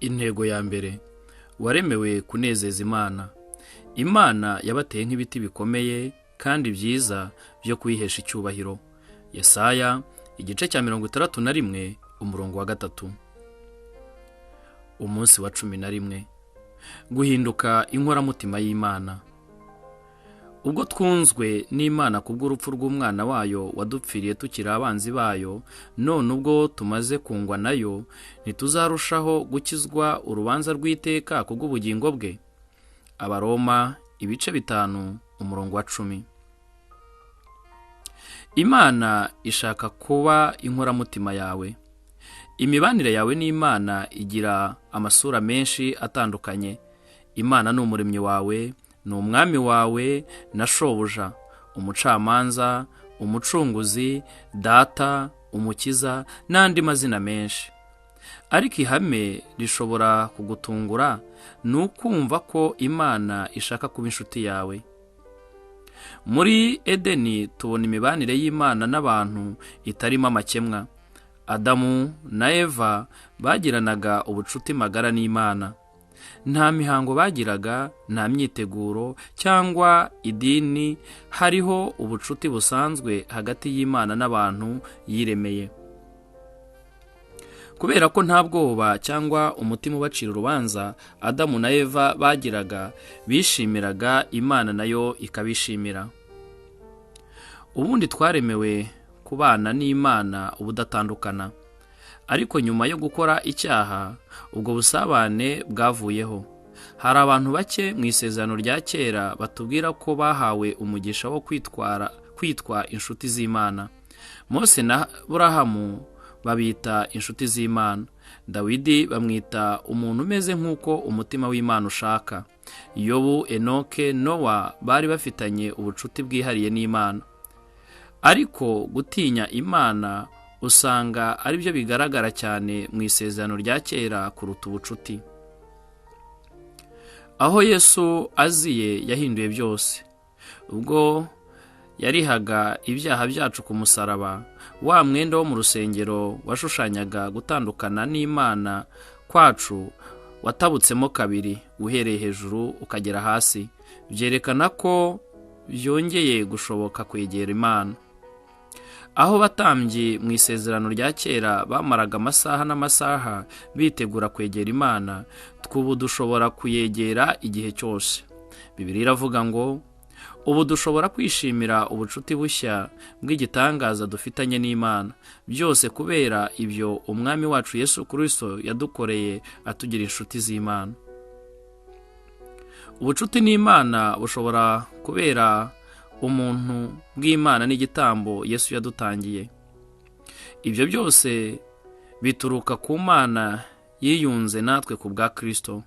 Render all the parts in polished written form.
Intego ya mbere: waremewe kunezeza Imana. Imana yabateye nk'ibiti bikomeye kandi byiza byo kuyihesha icyubahiro. Yesaya igice cya 61 umurongo wa 3. Umunsi wa 11: guhinduka inkoramutima y'Imana. Ubwo twunzwe n'Imana kubw'urupfu rw'umwana wayo wadupfiriye tukiri abanzi bayo, none ubwo tumaze kungwa nayo, ntituzarushaho gukizwa urubanza rw'iteka kubw'ubugingo bwe? Abaroma ibice 5 umurongo wa 10. Imana ishaka kuba inkoramutima yawe. Imibanire yawe n'Imana igira amasura menshi atandukanye. Imana ni umuremyi wawe, ni umwami wawe na shobuja, umucamanza, umucunguzi, data, umukiza n'andi mazina menshi. Ariko ihame rishobora kugutungura ni ukumva ko Imana ishaka kuba inshuti yawe. Muri Edeni tubona imibanire y'Imana n'abantu itarimo amakemwa. Adamu na Eva bagiranaga ubucuti magara n'Imana. Nta mihango bagiraga, nta myiteguro cyangwa idini, hariho ubucuti busanzwe hagati y'Imana n'abantu yiremeye. Kubera ko nta bwoba cyangwa umutima ubacira urubanza Adamu na Eva bagiraga, bishimiraga Imana nayo ikabishimira. Ubundi twaremewe kubana n'Imana ubudatandukana. Ariko nyuma yo gukora icyaha, ubwo busabane bwavuyeho. Hari abantu bake mu isezerano rya kera batubwira ko bahawe umugisha wo kwitwa inshuti z'Imana. Mose na Aburahamu babita inshuti z'Imana. Dawidi bamwita umuntu umeze nk'uko umutima w'Imana ushaka. Yobu, Enoke, Nowa bari bafitanye ubucuti bwihariye n'Imana. Ariko gutinya Imana usanga aribyo bigaragara cyane mu isezerano rya kera kuruta ubucuti. Aho Yesu aziye yahinduye byose. Ubwo yarihaga ibyaha byacu ku musaraba, wa mwenda wo mu rusengero washushanyaga gutandukana n'Imana kwacu watabutsemo kabiri, uhereye hejuru ukagera hasi, byerekana ko byongeye gushoboka kwegera Imana. Aho batambyi mu isezerano rya kera bamaraga amasaha n'amasaha bitegura kwegera Imana, twubu dushobora kuyegera igihe cyose. Bibiliya iravuga ngo ubu dushobora kwishimira ubucuti bushya bw'igitangaza dufitanye n'Imana, byose kubera ibyo umwami wacu Yesu Kristo yadukoreye atugira inshuti z'Imana. Ubucuti n'Imana bushobora kubera umuntu bw'Imana n'igitambo Yesu yadutangiye. Ibyo byose bituruka ku Mana yiyunze natwe ku bwa Kristo.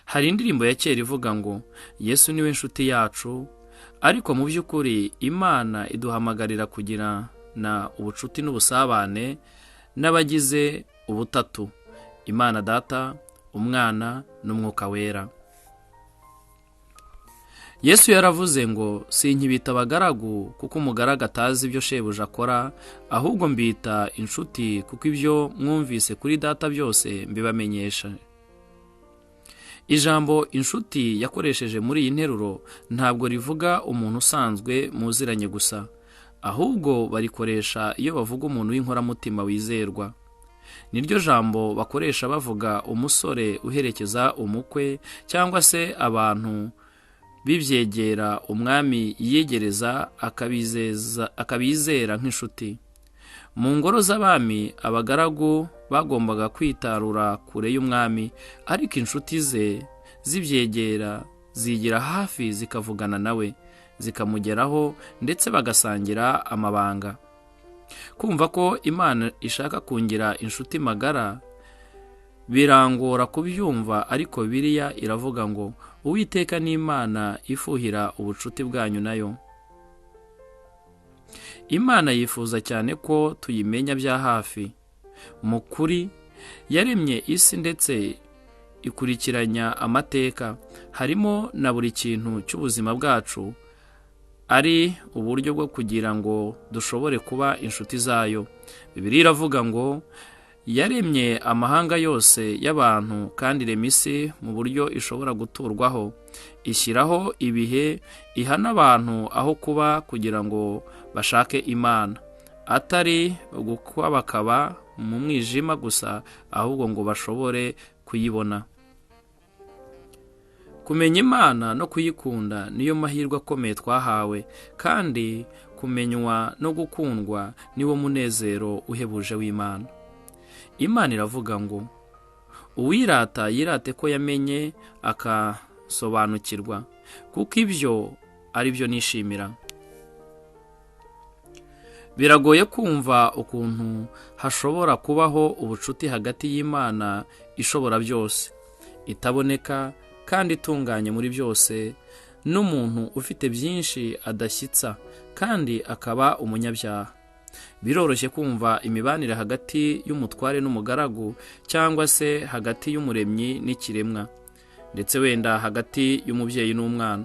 Hari indirimbo ya kera ivuga ngo Yesu niwe inshuti yacu, ariko mu by'ukuri Imana iduhamagarira kugirana ubucuti n'ubusabane n'abagize ubutatu, Imana Data, Umwana n'Umwuka Wera. Yesu yaravuze ngo sinkibita abagaragu kuko umugaragu atazi ibyo shebuja akora, ahubwo mbita inshuti kuko ibyo mwumvise kuri Data byose mbibamenyesha. Ijambo inshuti yakoresheje muri iyi nteruro ntabwo rivuga umuntu usanzwe muziranye gusa, ahubwo barikoresha iyo bavuga umuntu w'inkoramutima wizerwa. Niryo jambo bakoresha bavuga umusore uherekeza umukwe cyangwa se abantu bibyegera umwami yiyegereza akabizera nk'inshuti. Mu ngoro z'abami abagaragu bagombaga kwitarura kure y'umwami, ariko inshuti ze zibyegera zigira hafi zikavugana nawe, zikamugeraho ndetse bagasangira amabanga. Kumva ko Imana ishaka kungira inshuti magara birangora kubyumva, ariko Bibiliya iravuga ngo Uwiteka ni Imana ifuhira ubucuti bwanyu nayo. Imana yifuza cyane ko tuyimenya bya hafi. Mu kuri yaremye isi ndetse ikurikiranya amateka, harimo na buri kintu cy'ubuzima bwacu, ari uburyo bwo kugira ngo dushobore kuba inshuti zayo. Bibiliya iravuga ngo Yaremye amahanga yose y'abantu kandi irema isi mu buryo ishobora guturwaho, ishyiraho ibihe, iha n'abantu aho kuba kugira ngo bashake Imana, atari ugukabakaba mu mwijima gusa, ahubwo ngo bashobore kuyibona. Kumenya Imana no kuyikunda niyo mahirwe akomeye twahawe, kandi kumenywa no gukundwa niwo munezero uhebuje w'Imana. Imana iravuga ngo uwirata yirate ko yamenye akasobanukirwa, kuko ibyo ari byo nishimira. Biragoye kumva ukuntu hashobora kubaho ubucuti hagati y'Imana ishobora byose, itaboneka kandi itunganye muri byose, n'umuntu ufite byinshi adashyitsa kandi akaba umunyabyaha. Biroroshye kumva imibanire hagati y'umutware n'umugaragu, cyangwa se hagati y'umuremyi n'ikiremwa, ndetse wenda hagati y'umubyeyi n'umwana.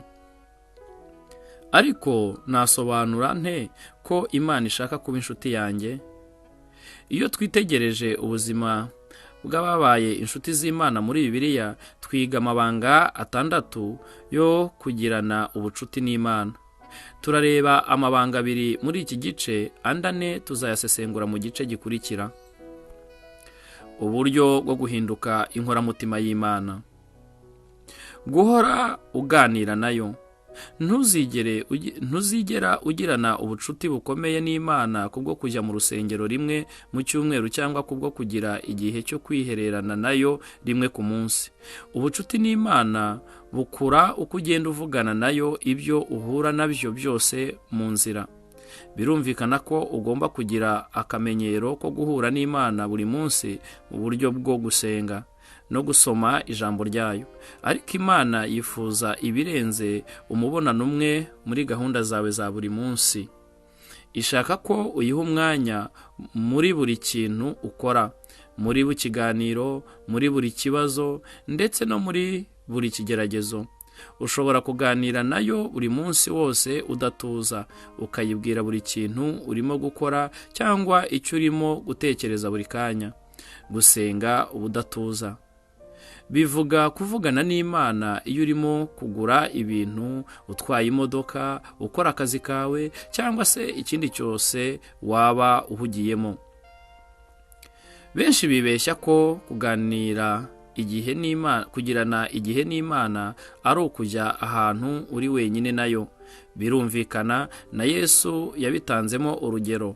Ariko nasobanura nte ko Imana ishaka kuba inshuti yanjye? Iyo twitegereje ubuzima bw'ababaye inshuti z'Imana muri Bibiliya, twiga amabanga 6 yo kugirana ubucuti n'Imana. Turareba amabanga 2 muri iki gice, andi 4 tuzayasesengura mu gice gikurikira. Uburyo bwo guhinduka inkoramutima y'Imana. Guhora uganira nayo. Ntuzigera ugirana ubucuti bukomeye n'Imana kubwo kujya mu rusengero rimwe mu cyumweru cyangwa kubwo kugira igihe cyo kwihererana nayo rimwe ku munsi. Ubucuti n'Imana bukura uko ugenda uvugana nayo ibyo uhura nabyo byose mu nzira. Birumvikana ko ugomba kugira akamenyero ko guhura n'Imana buri munsi mu buryo bwo gusenga no gusoma ijambo ryayo. Ariko Imana yifuza ibirenze umubonano umwe muri gahunda zawe za buri munsi. Ishaka ko uyiha umwanya muri buri kintu ukora, muri buri kiganiro, muri buri kibazo, ndetse no muri buri kigeragezo. Ushobora kuganira nayo buri munsi wose udatuza, ukayibwira buri kintu urimo gukora cyangwa icyo urimo gutekereza buri kanya. Gusenga ubudatuza bivuga kuvugana n'Imana iyo urimo kugura ibintu, utwaye imodoka, ukora akazi kawe, cyangwa se ikindi cyose waba uhugiyemo. Benshi bibeshya ko kuganira igihe n'Imana, kugirana igihe n'Imana ari ukujya ahantu uri wenyine nayo. Birumvikana, na Yesu yabitanzemo urugero.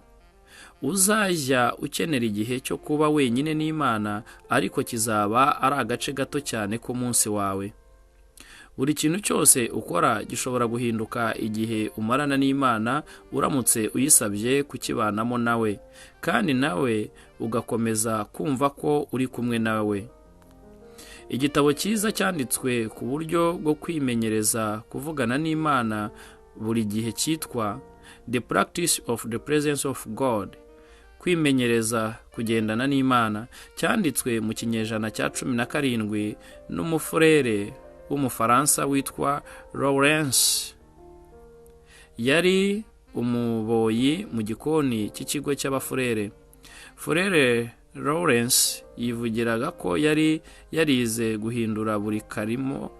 Uzajya ukenera igihe cyo kuba wenyine n'Imana, ariko kizaba ari agace gato cyane k'umunsi wawe. Buri kintu cyose ukora gishobora guhinduka igihe umarana n'Imana, uramutse uyisabye kukibanamo nawe, kandi nawe ugakomeza kumva ko uri kumwe nawe. Igitabo cyiza cyanditswe ku buryo bwo kwimenyereza kuvugana n'Imana buri gihe cyitwa The Practice of the Presence of God, kwimenyereza kugendana n'Imana, cyanditswe mu kinyejana cya 17 n'umufurere w'Umufaransa witwa Lawrence. Yari umuboyi mu gikoni cy'ikigo cy'abafurere. Furere Lawrence yivugiraga ko yari yarize guhindura buri karimo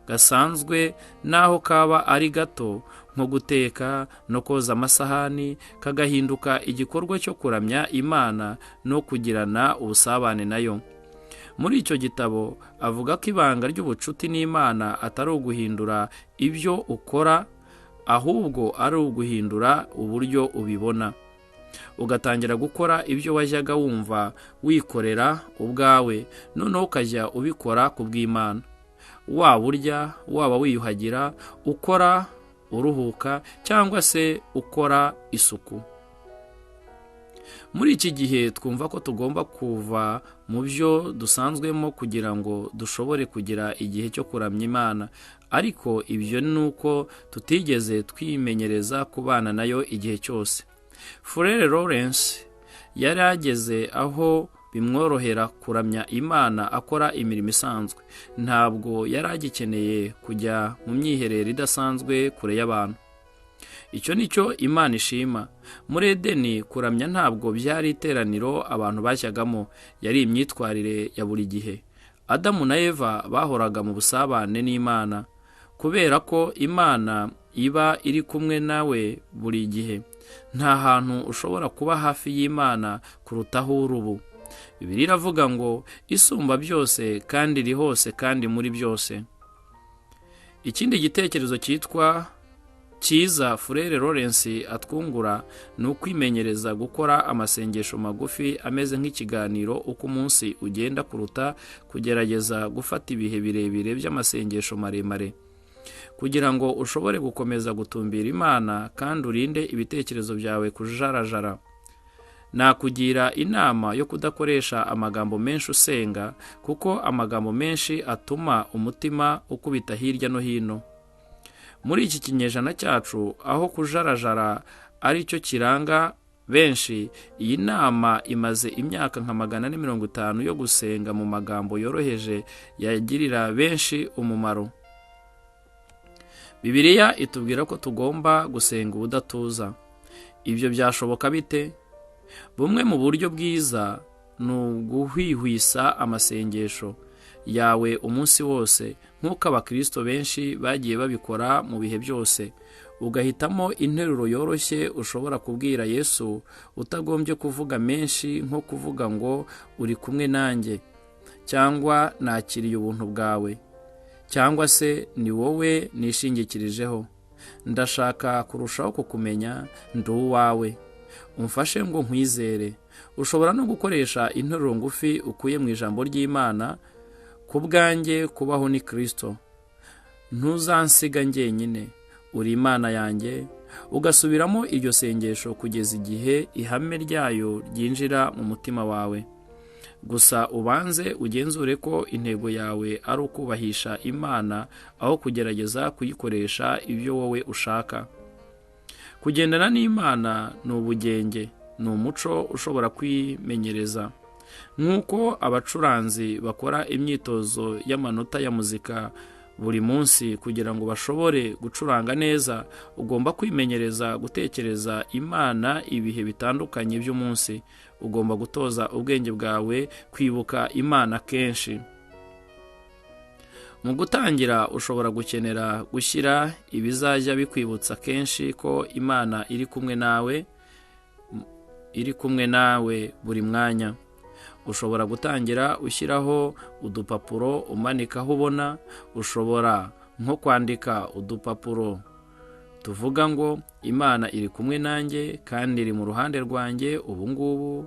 gasanzwe naho kaba ari gato, nko guteka no koza amasahani, kagahinduka igikorwa cyo kuramya Imana no kugirana ubusabane nayo. Muri icyo gitabo avuga ko ibanga ry'ubucuti n'Imana atari uguhindura ibyo ukora, ahubwo ari uguhindura uburyo ubibona, ugatangira gukora ibyo wajyaga wumva wikorera ubwawe, noneho ukajya ubikora ku bw'Imana. Waba urya, waba wiyuhagira, ukora uruhuka, cyangwa se ukora isuku. Muri iki gihe twumva ko tugomba kuva mu byo dusanzwemo kugira ngo dushobore kugira igihe cyo kuramya Imana, ariko ibyo ni uko tutigeze twimenyereza kubana nayo igihe cyose. Furere Lawrence yari ageze aho bimworohera kuramya Imana akora imirimo isanzwe. Ntabwo yari agikeneye kujya mu myiherero idasanzwe kure y'abantu. Icyo ni cyo Imana ishima. Muri Edeni kuramya ntabwo byari iteraniro abantu bashyagamo, yari imyitwarire ya buri gihe. Adamu na Eva bahoraga mu busabane n'Imana, kubera ko Imana iba iri kumwe nawe buri gihe. Nta hantu ushobora kuba hafi y'Imana kuruta aho uri ubu. Bibiliya iravuga ngo isumba byose kandi iri hose kandi muri byose. Ikindi gitekerezo cyitwa cyiza Furere Lawrence atwungura ni ukwimenyereza gukora amasengesho magufi ameze nk'ikiganiro uko umunsi ugenda, kuruta kugerageza gufata ibihe birebire by'amasengesho maremare. Kugira ngo ushobore gukomeza gutumbira Imana kandi urinde ibitekerezo byawe kujarajara, nakugira inama yo kudakoresha amagambo menshi usenga, kuko amagambo menshi atuma umutima ukubita hirya no hino. Muri iki kinyejana cyacu, aho kujarajara ari cyo kiranga benshi, iyi nama imaze imyaka nka 450 yo gusenga mu magambo yoroheje yagirira benshi umumaro. Bibiliya itubwira ko tugomba gusenga ubudatuza. Ibyo byashoboka bite? Bumwe mu buryo bwiza ni uguhwihwisa amasengesho yawe umunsi wose, nk'uko abakristo benshi bagiye babikora mu bihe byose, ugahitamo interuro yoroshye ushobora kubwira Yesu utagombye kuvuga menshi, nko kuvuga ngo uri kumwe nanjye, cyangwa nakiriye ubuntu bwawe, cyangwa se ni wowe nishingikirijeho, ndashaka kurushaho kukumenya, ndi uwawe, umfashe ngo nkwizere. Ushobora no gukoresha interuro ngufi ukuye mu ijambo ry'Imana: ku bwanjye kubaho ni Kristo, ntuzansiga njyenyine, uri Imana yanjye. Ugasubiramo iryo sengesho kugeza igihe ihame ryayo ryinjira mu mutima wawe. Gusa ubanze ugenzure ko intego yawe ari ukubahisha Imana aho kugerageza kuyikoresha ibyo wowe ushaka. Kugendana n'Imana ni ubugenge, ni umuco ushobora kwimenyereza. Nk'uko abacuranzi bakora imyitozo y'amanota ya muzika buri munsi kugira ngo bashobore gucuranga neza, ugomba kwimenyereza gutekereza Imana ibihe bitandukanye by'umunsi. Ugomba gutoza ubwenge bwawe kwibuka Imana kenshi. Mu gutangira ushobora gukenera gushyira ibizajya bikwibutsa kenshi ko Imana iri kumwe nawe, iri kumwe nawe buri mwanya. Ushobora gutangira ushyiraho udupapuro umanika aho ubona. Ushobora nko kwandika udupapuro tuvuga ngo Imana iri kumwe nanjye kandi iri mu ruhande rwanjye ubu ngubu.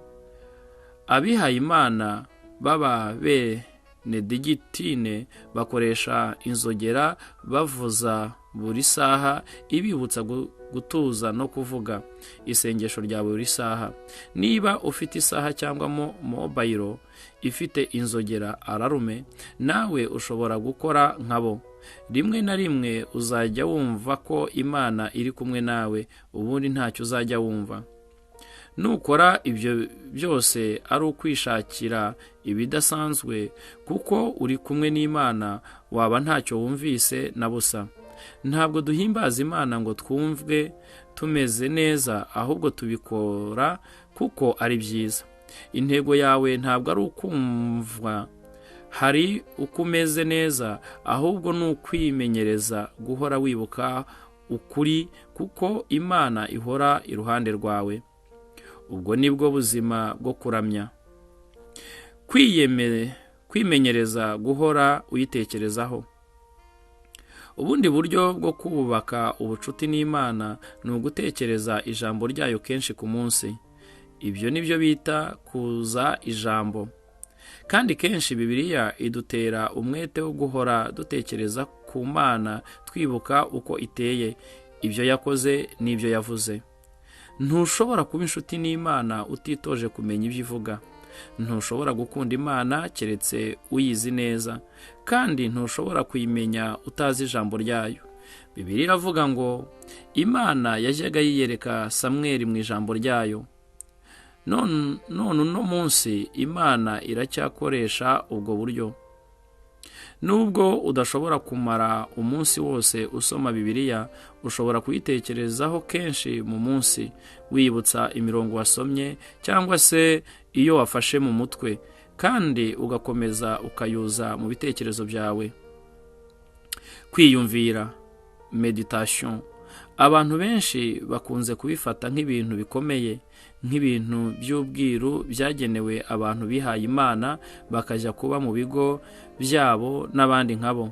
Abihaye Imana baba Benedigitine bakoresha inzogera bavuza buri saha ibibutsa gutuza no kuvuga isengesho rya buri saha. Niba ufite isaha cyangwa mobayiro ifite inzogera ararume, nawe ushobora gukora nkabo. Rimwe na rimwe uzajya wumva ko Imana iri kumwe nawe, ubundi ntacyo uzajya wumva. Nukora ibyo byose ari ukwishakira ibidasanzwe, kuko uri kumwe n'Imana, waba ntacyo wumvise na busa. Ntabwo duhimbaza Imana ngo twumve tumeze neza, ahubwo tubikora kuko ari byiza. Intego yawe ntabwo ari ukumva hari uko umeze neza, ahubwo ni ukwimenyereza guhora wibuka ukuri, kuko Imana ihora iruhande rwawe. Ubwo nibwo buzima bwo kuramya. Kwimenyereza guhora uyitekerezaho. Ubundi buryo bwo kubaka ubucuti n'Imana ni ugutekereza ijambo ryayo kenshi ku munsi. Ibyo nibyo bita kuza ijambo. Kandi kenshi Bibiliya idutera umwete wo guhora dutekereza ku Mana, twibuka uko iteye, ibyo yakoze n'ibyo yavuze. Ntushobora kuba inshuti n'Imana utitoje kumenya ibyo ivuga. Ntushobora gukunda Imana keretse uyizi neza, kandi ntushobora kuyimenya utazi ijambo ryayo. Bibiliya iravuga ngo Imana yajyaga yiyereka Samweli mu ijambo ryayo. None uno munsi Imana iracyakoresha ubwo buryo. Nubwo udashobora kumara umunsi wose usoma Bibiliya, ushobora kuyitekerezaho kenshi mu munsi, wiyibutsa imirongo wasomye cyangwa se iyo wafashe mu mutwe, kandi ugakomeza ukayuza mu bitekerezo byawe. Kwiyumvira, meditation. Abantu benshi bakunze kubifata nk'ibintu bikomeye, nk'ibintu by'ubwiru byagenewe abantu bihaye Imana bakajya kuba mu bigo byabo n'abandi nkabo.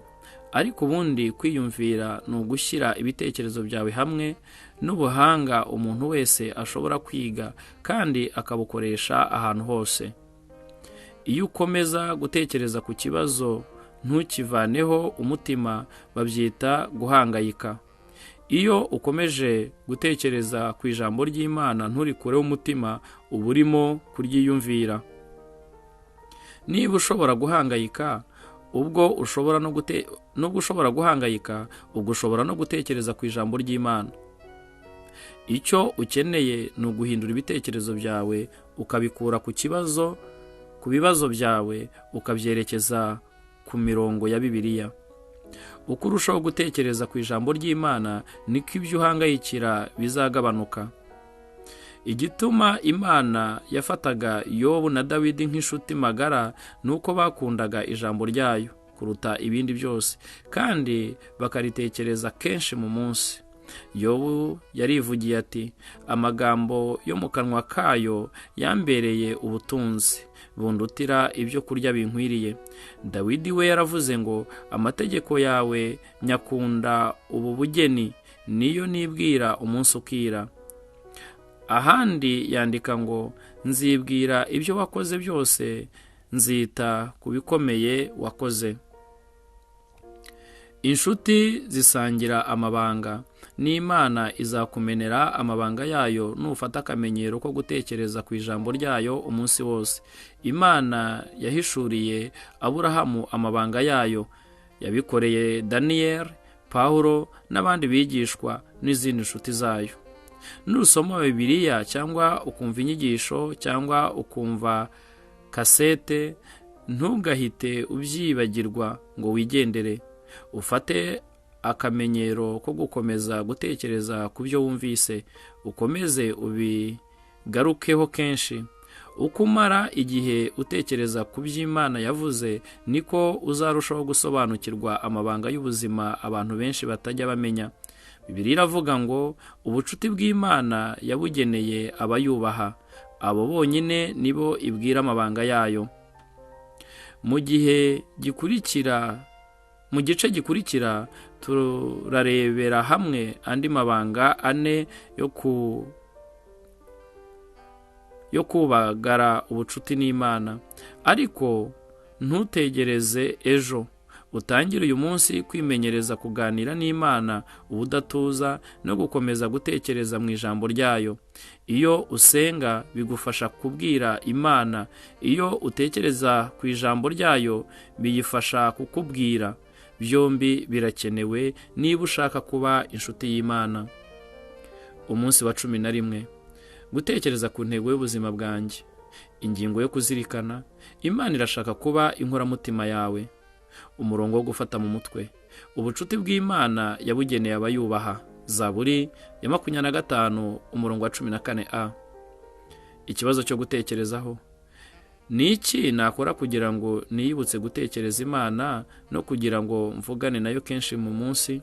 Ariko ubundi kwiyumvira ni ugushyira ibitekerezo byawe hamwe n'ubuhanga umuntu wese ashobora kwiga kandi akabukoresha ahantu hose. Iyo ukomeza gutekereza ku kibazo ntukivaneho umutima, babyita guhangayika. Iyo ukomeje gutekereza ku ijambo ry'Imana nturikureho umutima, uba urimo kuryiyumvira. Niba ushobora guhangayika, ubwo ushobora no nubwo ushobora guhangayika, ubwo ushobora no gutekereza ku ijambo ry'Imana. Icyo ukeneye ni uguhindura ibitekerezo byawe, ukabikura ku kibazo, ku bibazo byawe, ukabyerekeza ku mirongo ya Bibiliya. Uko urushaho gutekereza ku ijambo ry'Imana, niko ibyo uhangayikira bizagabanuka. Igituma Imana yafataga Yobu na Dawidi nk'inshuti magara ni uko bakundaga ijambo ryayo kuruta ibindi byose, kandi bakaritekereza kenshi mu munsi. Yobu yarivugiye ati: "Amagambo yo mu kanwa kayo yambereye ubutunzi bundutira ibyo kurya binkwiriye." Dawidi we yaravuze ngo: "Amategeko yawe nyakunda ubu bugeni, niyo nibwira umunsi ukira." Ahandi yandika ngo: "Nzibwira ibyo wakoze byose, nzita ku bikomeye wakoze." Inshuti zisangira amabanga, n'Imana izakumenera amabanga yayo nufata akamenyero ko gutekereza ku ijambo ryayo umunsi wose. Imana yahishuriye Aburahamu amabanga yayo, yabikoreye Daniyeli, Pawulo n'abandi bigishwa n'izindi nshuti zayo. Nusoma Bibiliya cyangwa ukumva inyigisho cyangwa ukumva kasete, ntugahite ubyibagirwa ngo wigendere. Ufate akamenyero ko gukomeza gutekereza ku byo wumvise, ukomeze ubigarukeho kenshi. Uko umara igihe utekereza ku by'Imana yavuze, niko uzarushaho gusobanukirwa amabanga y'ubuzima abantu benshi batajya bamenya. Bibiliya iravuga ngo ubucuti bw'Imana yabugeneye abayubaha, abo bonyine nibo ibwira amabanga yayo. Mu gihe gikurikira, mu gice gikurikira, turarebera hamwe andi mabanga ane yo kubagara ubucuti n'Imana. Ariko ntutegereze ejo, utangire uyu munsi kwimenyereza kuganira n'Imana ubudatuza no gukomeza gutekereza mu ijambo ryayo. Iyo usenga bigufasha kubwira Imana, iyo utekereza ku ijambo ryayo biyifasha kukubwira. Byombi birakenewe niba ushaka kuba inshuti y'Imana. Umunsi wa 11, gutekereza ku ntego y'ubuzima bwanjye. Ingingo yo kuzirikana: Imana irashaka kuba inkoramutima yawe. Umurongo wo gufata mu mutwe: ubucuti bw'Imana yabugeneye abayubaha. Zaburi ya 25 umurongo wa 14a. Ikibazo cyo gutekerezaho: ni iki nakora kugira ngo niyibutse gutekereza Imana no kugira ngo mvugane nayo kenshi mu munsi?